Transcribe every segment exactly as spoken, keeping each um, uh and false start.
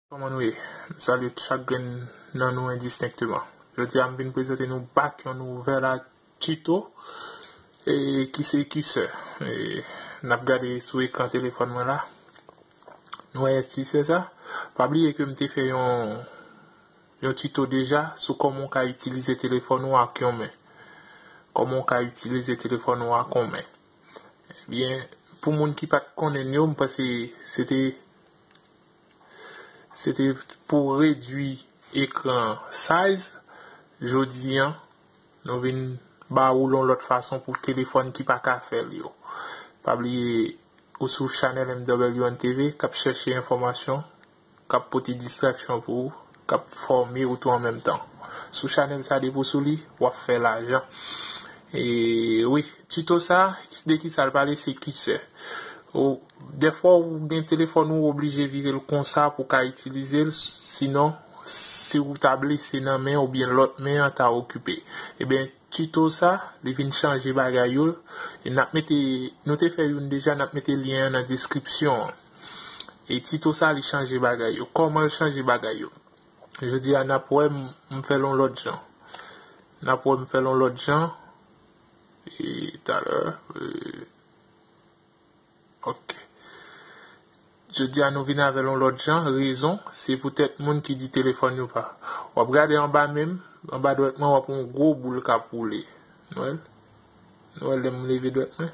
Kòman nou ye? M salye chak grenn nan nou endistenkteman. Jodi a, m vin prezante nou back yon nouvèl a tuto, e, ki se Cursor. E, n ap gade sou ekran telefòn mwen la. Nou wè Cursor sa? Pa bliye ke m te fè yon, yon tuto deja sou kòman w ka itilize telefòn ou ak yon men. Kòman w ka itilize telefòn ou ak yon men. Ebyen, pou moun ki pa t konnen yo, m panse se te, se te pou redui ekran size. Jodi a, nou vin ba ou l yon lòt fason pou telefòn ki pa ka fè l yo. Pa bliye, ou sou chanèl M W N T V k ap chèche enfòmasyon, k ap pote distraksyon pou ou, k ap fòme ou tou an menm tan. Sou chanèl sa, depi w sou li, w ap fè lajan. E wi, tuto sa, de ki sa l pale, se Cursor. Ou, dèfwa ou gen telefòn ou oblije vire l konsa pou w ka itilize l, sinon, si ou ta blese nan men oubyen lòt men an ta okipe. Ebyen, tuto sa, li vin chanje bagay yo. E n ap mete, nou te fè youn deja, n ap mete lyen an nan deskripsyon an. E tuto sa, li chanje bagay yo. Kòman l chanje bagay yo? Jodi a, n ap wè m, m fè l yon lòt jan. N ap wè m fè l yon lòt jan. E talè, e, Ok. Jodi a nou vin avè l yon lòt jan, rezon, se poutèt moun ki di telefòn yo pa. W ap gade anba men m, anba dwèt mwen, w ap wè yon gwo boul k ap woule. Nou wè l? Nou wè l lè m leve dwèt mwen?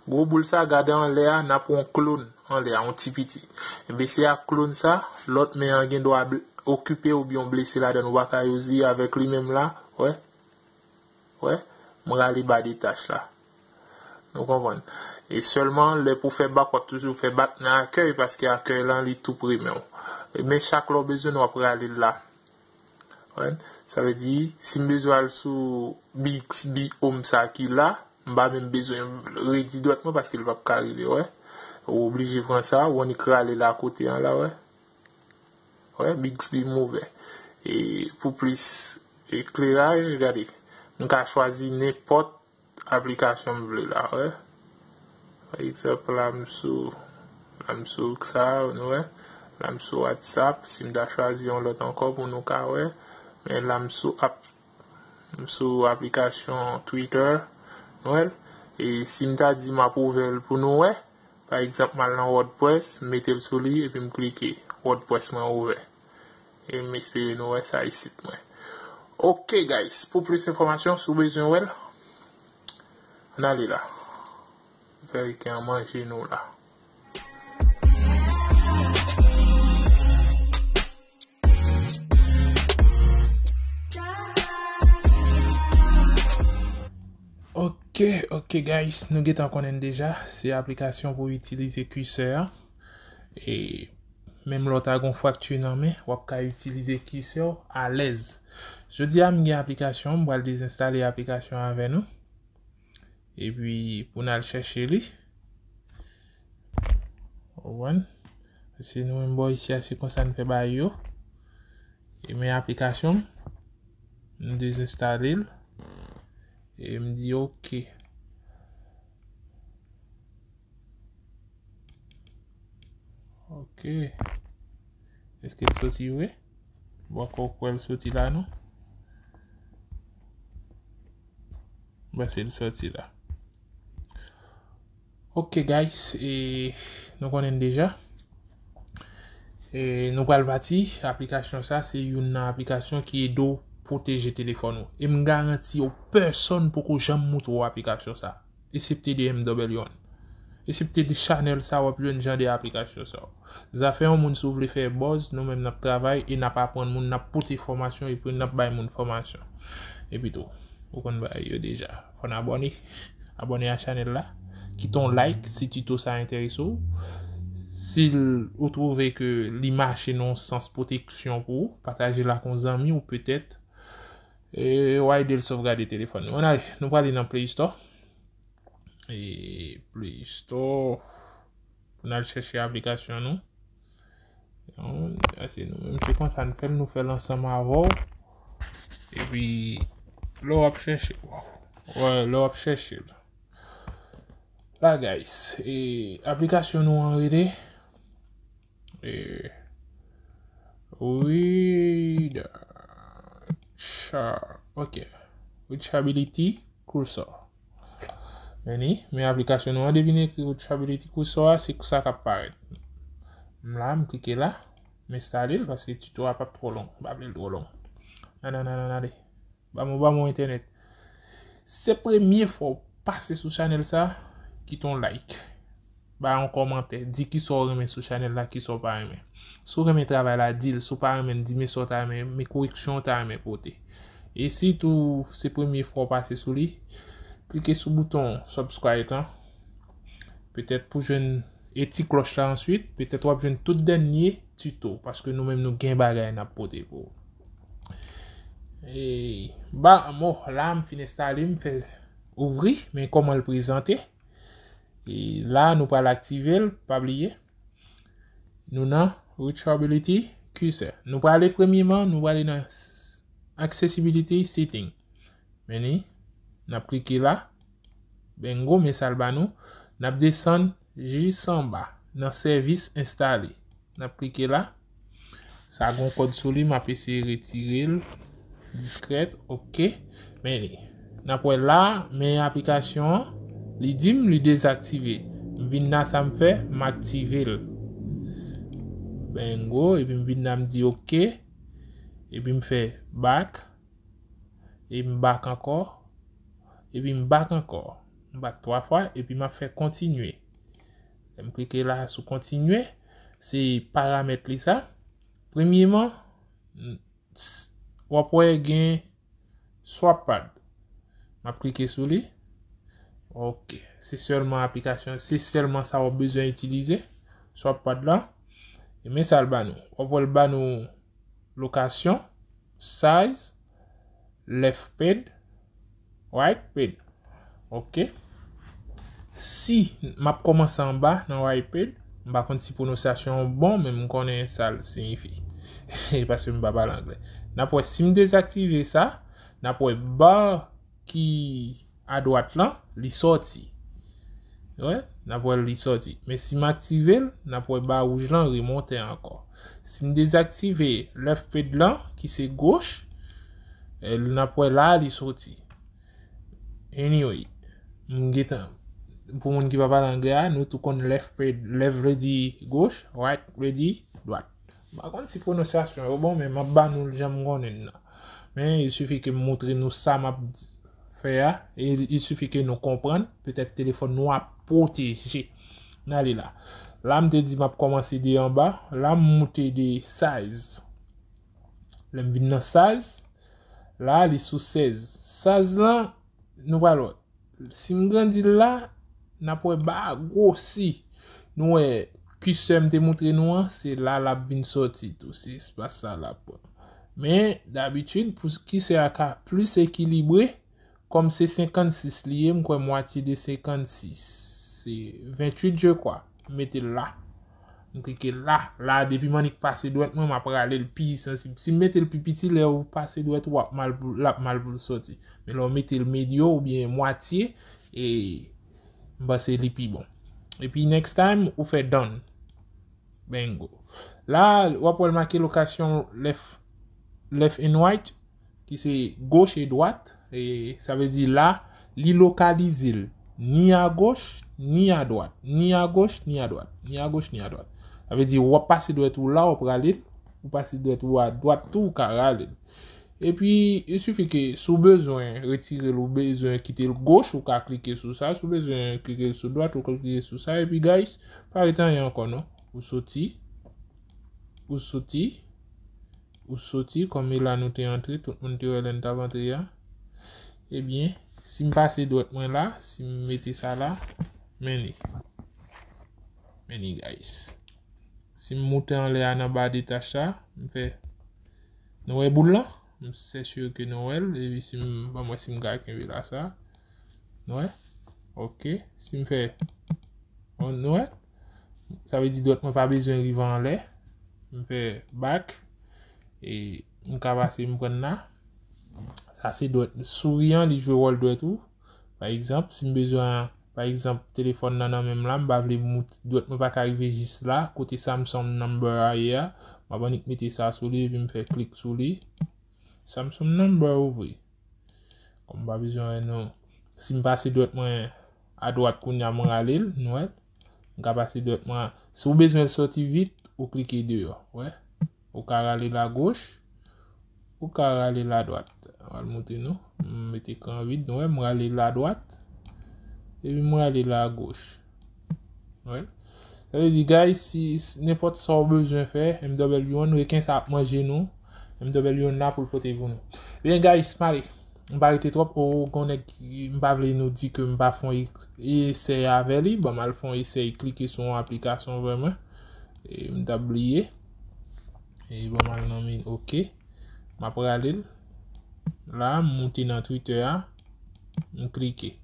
Gwo boul sa, gade anlè a, n ap wè yon klòn anlè a, yon ti piti. Ebyen, se ak klòn sa, lòt men an gen dwa bl-, okipe oubyen w blese ladan l, ou pa ka yozi avèk li menm la, wè. Wè, m rale ba detach la. Nou konprann. E sèlman lè pou fè bak, w ap toujou fè bak nan akèy, paske akèy lan li tou pre men w. E men chak lè w bezwen l, w ap rale l la. Wè, sa vle di, si m bezwen al sou Bixby Home sa ki la, m pa menm bezwen redi dwèt mwen paske l p ap ka rive, wè. Ou oblije pran sa, ou annik rale l akote an la, wè. Wè, Bixby m ouvè. E pou plis ekleraj, gade, m ka chwazi nenpòt aplikasyon m vle la, wè. Pa egzanp, la m sou, la m sou sa, nou wè. La m sou WhatsApp, si m ta chwazi yon lòt ankò pou nou ka wè. Men la m sou app, m sou aplikasyon Twitter, nou wè. E si m ta di m ap ouvè l pou nou wè, pa egzanp, m al nan WordPress, m mete l sou li, epi m klike. WordPress mwen ouvè. E m espere nou wè sa isit mwen. Ok, guys, pou plis enfòmasyon, si w bezwen wè l, ann ale la. Fè reken an manje nou la. Ok, ok, guys, nou gentan konnen deja, se aplikasyon pou itilize Cursor an. E menm lè w ta gon frakti nan men, w ap ka itilize Cursor alèz. Jodi a, m gen aplikasyon, m pral dezenstale aplikasyon avè nou. Epi, pou n al chèche li. Ou konprann? Se nou menm bò isi a, se konsa n fè bagay yo. E men aplikasyon m, m dezenstale l. E m di ok. Ok. Èske l soti vre? Bon, ankò kwè l soti la, non? Bon, se l soti la. Ok, guys, e nou konnen deja. E nou pral pati. Aplikasyon sa, se youn nan aplikasyon ki ede w pwoteje telefòn ou. E m garanti w, pèsonn poko janm moutre w aplikasyon sa. Esepte de M W N. Esepte de chanèl sa, w ap jwenn jan de aplikasyon sa. Zafè yon moun, si w vle fè buzz, nou menm n ap travay e n ap aprann moun, n ap pote fòmasyon epi n ap bay moun fòmasyon. Epi tou, ou konn bagay yo deja. Fò n abòne. Abòne a chanèl la. Kite yon like si tito sa enterese w. Si l, ou twouve ke li mache nan yon sans pwoteksyon pou ou, pataje l ak yon zanmi w petèt. E w a ede l sovgade telefòn nou. Ann ale, nou prale nan Play Store. E Play Store. Pou n al chèche aplikasyon nou. Yon, sa se nou menm, se konsa n fè l, nou fè l ansanm avè w. Epi, lè w ap chèche, wè, lè w ap chèche l. La, guys, e aplikasyon nou an rele, e, Reader. Cha. Ok. Reachability cursor. Men li, men aplikasyon nou an depi n ekri Reachability cursor a, se sa k ap parèt. M la, m klike la, m enstale l paske tuto a p ap twò long. M pa vle l twò long. Nan, nan, nan, nan, ale. Ba mwen, ba mwen entènèt. Se premye fwa w pase sou chanèl sa, kite yon like. Ba yon kòmantè, di kisa w renmen sou chanèl la, kisa w pa renmen. Si w renmen travay la, di l. Si w pa renmen l, di men sa w ta renmen, men koreksyon w ta renmen pote. E sitou, se premye fwa w pase sou li, klike sou bouton subscribe lan. Petèt pou jwenn e ti klòch la answit, petèt w ap jwenn tout dènye tuto, paske nou menm nou gen bagay n ap pote pou ou. E, ba, bon, la, m fin enstale, m fè ouvri, men kòman l prezante. E la, nou pral aktive l, pa bliye. Nou nan Reachability Cursor. Nou prale premyeman, nou prale nan Accessibility Setting. Men li, n ap klike la. Bingo, men sa l ba nou. N ap desann jis anba, nan sèvis enstale. N ap klike la. Sa gon kòd sou li, m ap eseye retire l. Diskrèt, ok. Men li. N ap wè la, men aplikasyon an, li di m li dezaktive. M vin la, sa m fè, m aktive l. Bingo, epi m vin la, m di ok. Epi m fè back. E m back ankò. Epi m back ankò. M back twa fwa, epi m ap fè kontinye. Lè m klike la sou kontinye, se paramèt li sa. Premyeman, n-, s-, w ap wè gen swap pad. M ap klike sou li. Ok. Se sèlman aplikasyon, se sèlman sa w ap bezwen itilize. Swap pad la. E men sa l ba nou. W ap wè l ba nou lokasyon, size, left pad, right pad. Ok. Si m ap kòmanse anba nan right pad, m pa konn si pwononsyasyon an bon, men m konnen sa l siyifi. E paske m pa pale anglè. N ap wè si m dezaktive sa, n ap wè ba ki adwat lan, li sòti. Wè, n ap wè li sòti. Men si m aktive l, n ap wè ba wouj lan remonte ankò. Si m dezaktive left pad lan, ki se goch, eh, n ap wè la li sòti. Anyway, m gentan, pou moun ki pa pale anglè a, nou tou konn left pad, left vle di goch, right vle di dwat. M pa konn si pwononsyasyon yo bon, men m ap ba nou l jan m konnen l nan. Men, il suffit ke m montre nou sa m ap fè a, e il suffit ke nou konprann, petèt telefòn nou ap pwoteje. N ale la. La, m te di m ap kòmanse de anba, la, m moute de size. Lè m vin nan size, la, li sou sèz. Size lan, nou pral wè. Si m grandi l la, n ap wè ba a gwosi. Nou wè, kisè m te montre nou an, se la l ap vin sòti tou. Se espas sa l ap pran. Men, dabitid, pou kisè a ka plis ekilibre, kòm se senkannsis li ye, m kwè mwatye de senkannsis. Se venntuit, je kwa. M mete l la. M klike la. La, depi m annik pase dwèt mwen, m ap rale l pi sansib. Si m mete l pi piti, lè ou pase dwèt ou, w ap mal pou, l ap mal pou l sòti. Men lè w mete l medyo oubyen mwatye, e m panse li pi bon. Epi next time, ou fè done. Bingo. La, w ap wè l make lokasyon left, left and right, ki se goch e dwat. E sa vle di la, li lokalize l ni a goch, ni a dwat. Ni a goch, ni a dwat. Ni a goch, ni a dwat. Sa vle di, w ap pase dwèt ou la, w ap rale l. Ou pase dwèt ou a dwat tou, ou ka rale l. Epi, il suffit ke si w bezwen retire l, ou bezwen kite l goch, ou ka klike sou sa. Si w bezwen klike l sou dwat, ou ka klike sou sa. Epi, guys, pa rete anyen ankò, non. Ou soti. Ou soti. Ou soti, kòm e la nou te antre, tout moun te wè lè n t ap antre a. Ebyen, si m pase dwèt mwen la, si m mete sa la, men li. Men li, guys. Si m moute anlè a nan ba de tach la, m fè, nou wè boul lan? M sèche ke nou wè l, epi si m, ban m wè si m ka kenbe la sa. Nou wè? Ok. Si m fè, on, nou wè? Sa vle di dwèt mwen pa bezwen rive anlè. M fè back. E m ka pase, m pran la. Sa se dwèt souri an, li jwe wòl dwèt ou. Pa egzanp, si m bezwen Pa egzanp, telefòn nan nan men m la, m pa vle moute, dwèt mwen pa ka rive jis la, kote Samsung number a ye a, m ap annik mete sa sou li, epi m fè klik sou li. Samsung number ouvri. Kòm m pa bezwen wè non. Si m pase dwèt mwen adwat kounye a, m rale l, nou wè. M ka pase dwèt mwen. Si w bezwen l soti vit, ou klike deyò, wè. Ou ka rale l agoch, ou ka rale l adwat. Al montre nou. M mete ekran vid, nou wè, m rale l adwat. Epi m rale l agoch. Wè. Sa vle di, guys, si, si nenpòt sa w bezwen fè, M W one, reken sa ap manje nou. M W one la pou l pote pou nou. Ebyen, guys, m ale. M pa rete twòp. O, gon nèg, m pa vle nou di ke m pa fè yon esè avè li. Ban m al fè yon esè, klike sou yon aplikasyon vrèman. E m t ap bliye. E ban m al nan men, ok. M ap rale l. La, m moute nan Twitter a. M klike.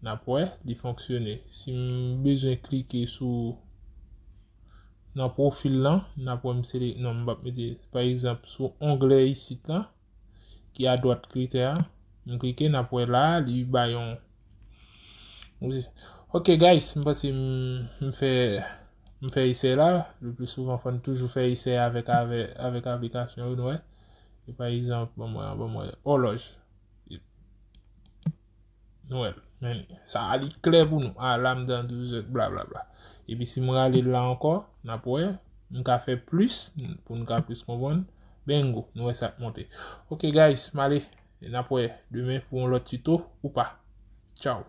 N ap wè, li fonksyone. Si m bezwen klike sou, nan pwofil lan, n ap wè m sele, non, m p ap mete, pa egzanp, sou onglè isit lan, ki adwat kritè a, m klike, n ap wè la, li bay yon. Ok, guys, m panse m, m fè, m fè esè la. Le pli souvan, fò n toujou fè esè avèk, avèk, avèk aplikasyon yo, nou wè. E pa egzanp, ban mwen, ban mwen, olòj. Nou wè l. Men, sa a li klè pou nou. A, la m dan douz èt, blablabla. Epi si m rale l la ankò, n ap wè, m ka fè plis, pou n ka plis konprann. Bingo, nou wè sa k monte. Ok, guys, m ale. E n ap wè demen pou yon lòt tuto ou pa. Tchaw.